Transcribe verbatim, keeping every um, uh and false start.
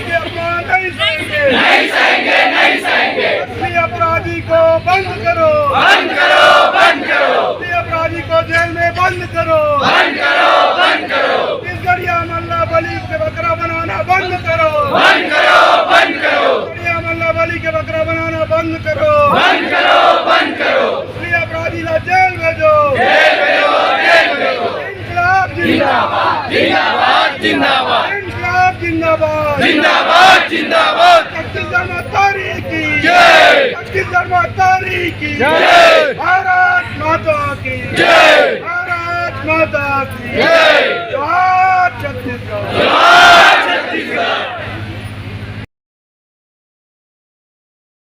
ये अपमान नहीं सहेंगे। नहीं सहेंगे, नहीं सहेंगे। असली अपराधी को बंद करो। बंद करो, बंद करो। असली अपराधी को जेल में बंद करो। बंद करो, बंद करो। छत्तीसगढ़िया मल्ला बलि के बकरा बनाना बंद करो। बंद करो, बंद करो। छत्तीसगढ़िया मल्ला बलि के बकरा बनाना बंद करो। बंद करो, बंद करो। असली अपराधी ला जेल भेजो। जेल भेजो, जेल भेजो। इंकलाब जिंदाबाद। जिंदाबाद, जिंदाबाद। इंकलाब जिंदाबाद। जिंदाबाद, जिंदाबाद। छत्तीसगढ़ महतारी की जय। छत्तीसगढ़ महतारी की जय। भारत माता की जय। भारत माता की जय। जोहार छत्तीसगढ़।